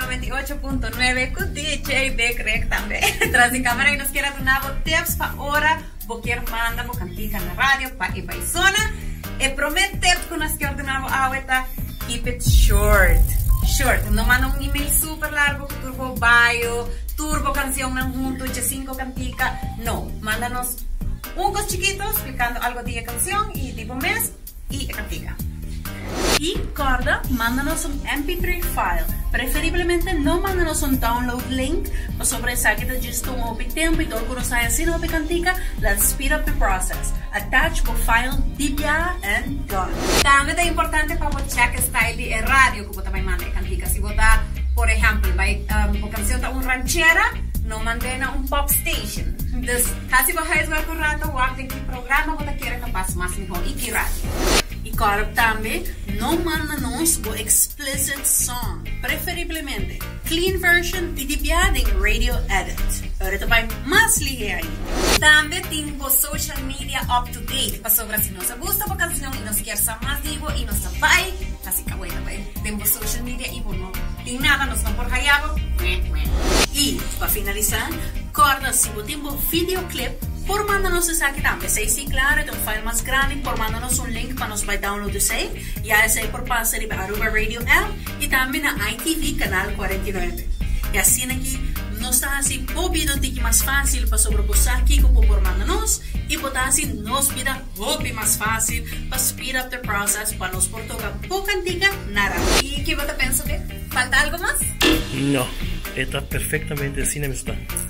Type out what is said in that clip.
98.9 ku DJ Big Rick tambe. Tras di kamera i nos kier a duna bo tips pa ora bo kier manda bo kantika na radio pa e bai sona. E prome tip ku nos kier duna bo awe ta keep it short. Short. No manda un email super largo ku tur bo bio, tur bo kansionnan huntu, djesinko kantika. No. Manda nos un kos chikito splikando algo di e kansion i di bo mes. I e kantika. I kòrda, manda nos un mp3 file. Preferiblemente no manda nos un download link, pasobra esaki ta djis tuma hopi tempu i dor ku nos haña asina hopi kantika, let's speed up the process. Attach bo file di biaha and done. Tambe ta importante pa bo check e style di e radio ku bo ta bai manda e kantika. Si bo ta, por ehèmpel, bai bo kansion ta un ranchera, no mand'é na un pop station. Dus, hasi bo huiswerk un rato, wak den ki programa bo ta kere ta pas mas mihó i ki radio. I kòrda tambe, no manda nos bo explicit song, preferiblemente clean version i di bia den radio edit. Ora ta bai mas lihé ainda. Tambe tin bo social media up to date, pasobra si nos a gusta bo canción i nos kier sa mas di bo i nos ta bai hasi kaweta bai den bo social media i bo no tin nada nos no por haya bo, meh meh. I pa finalisá, kòrda si bo tin bo videoclip por manda nos esaki tambe. Esei si klaro e ta un file mas grandi, por manda nos un link pa nos bai download esei. Ya esei por pasa riba Aruba Radio App i tambe na ITV Canal 49. I asina ki nos ta hasi bo bida un tiki mas fácil pasobra bo sa kiko bo por manda nos i bo ta hasi nos bida hopi mas fácil pa speed up the process pa nos por toka bo kantika na radio. I ke bo ta pensa be? Falta algo mas? No, e ta perfectamente asina mester ta.